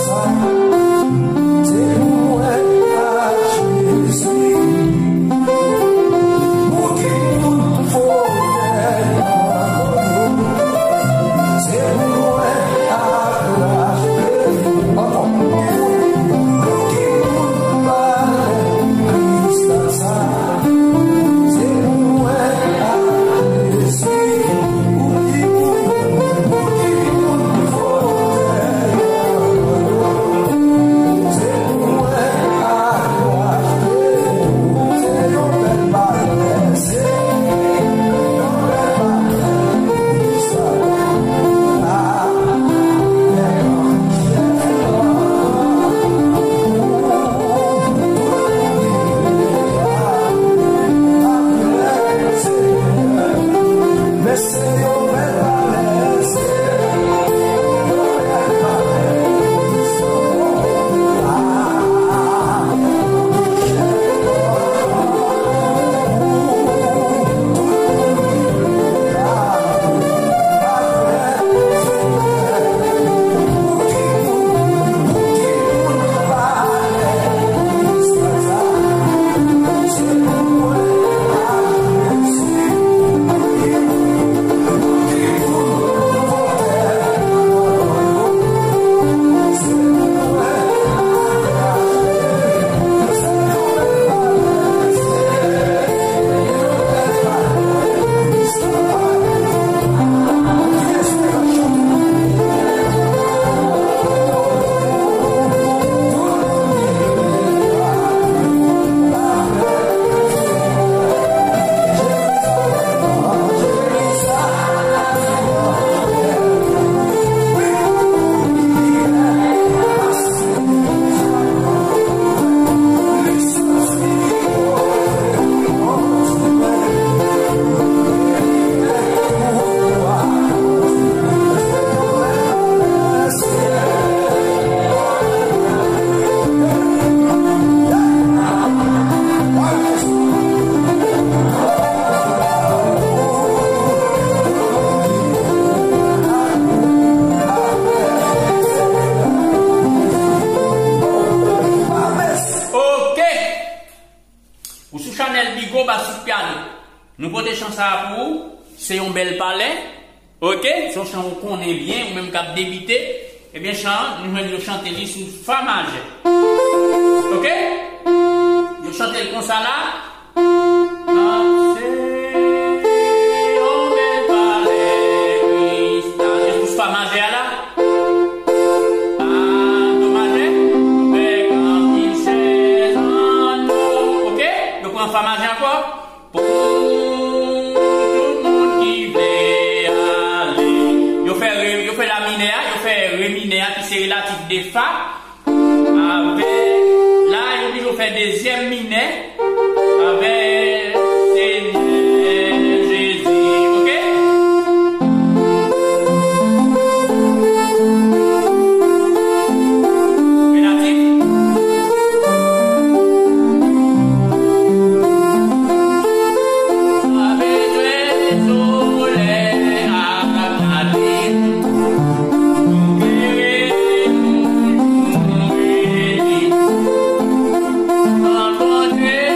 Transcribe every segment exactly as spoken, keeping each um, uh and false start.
Se pou mwen ak Jezi. Pou ki moun fotèy an? Se pou mwen ak Jezi. Ankò. Pou ki moun palè kristal sa? Ok. Ou sou chanèl Bigo Basik Pyano. Nou pote chan sa a pou ou. Se yon bèl palè. Ok? Se yon chan ou konnen byen, ou menm k ap debite. Ebyen, chan an, nou jwenn yo chante li sou fa majè. Ok? Yo chante l konsa la. Nan se yon bèl palè kristal. Yo sou fa majè a la. Pa do majè, avèk anpil chèz an o. Ok? Yo pran fa majè ankò. Pou tout moun ki vle ale. Yo fè re, yo fè la minè a, yo fè re minè a ki se relatif de fa. Avèk la, yo oblije fè dezyèm minè. Avèk Senyè Jezi. Ok? Relatif. Pa bezwen solèy ak lalin. Nou klere, nou beni. Nan Bondye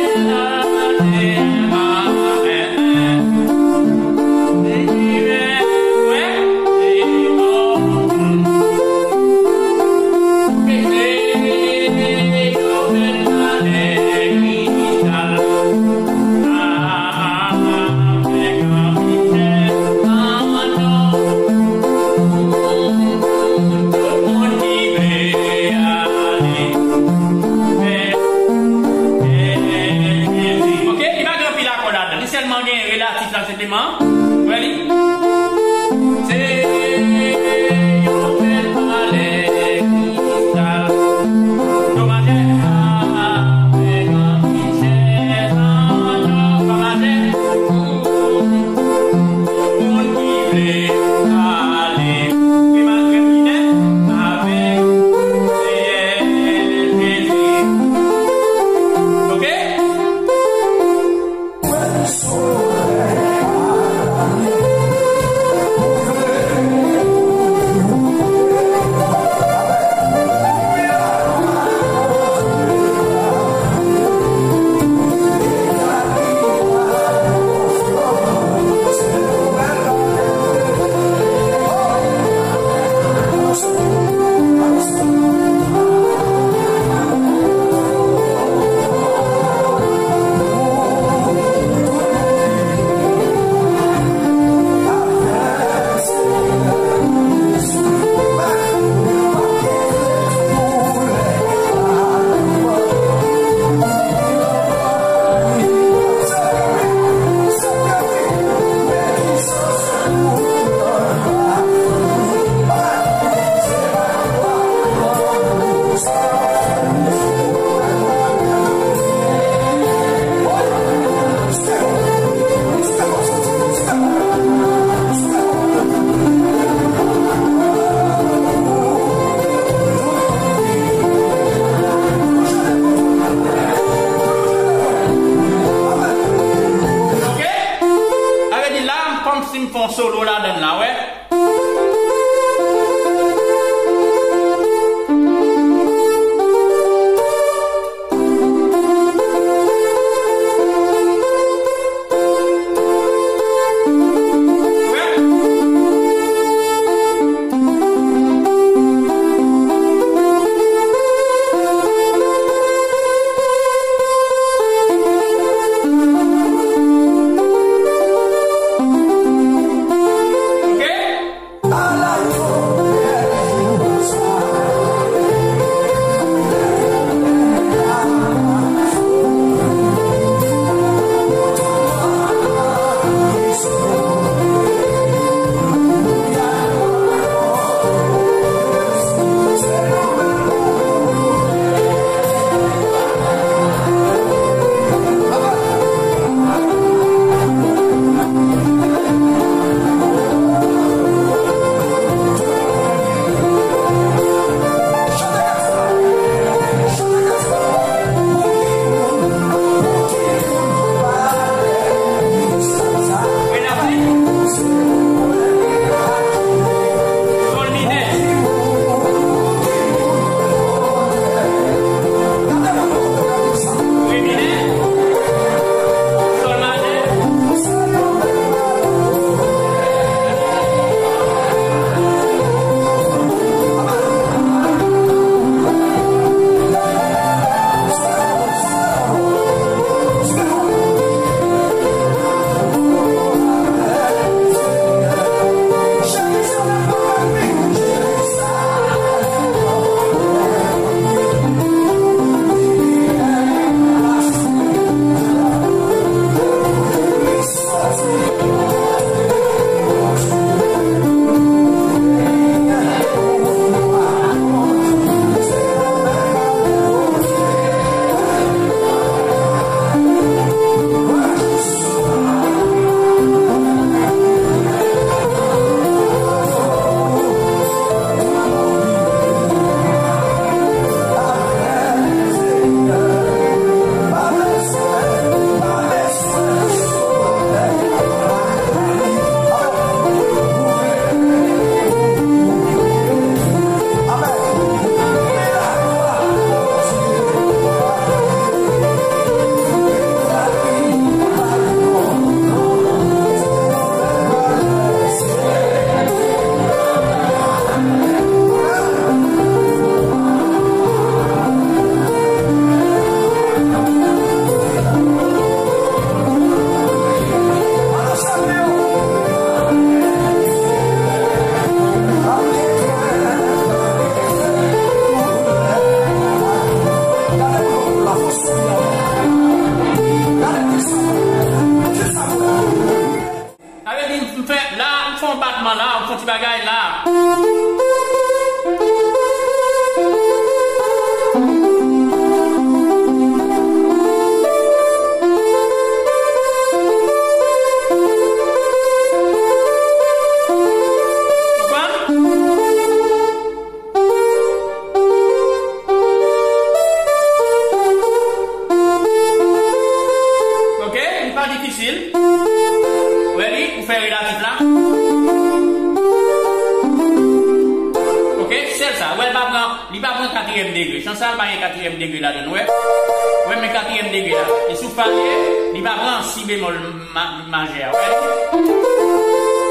pa pran, li pa pran katriyèm degre. Chan sa l pa gen katriyèm degre ladan l, ou wè? Ou wè, men katriyèm degre la. E sou fa l ye, li pa pran si bemòl ma-, majè a, ou wè?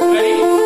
Ou wè li?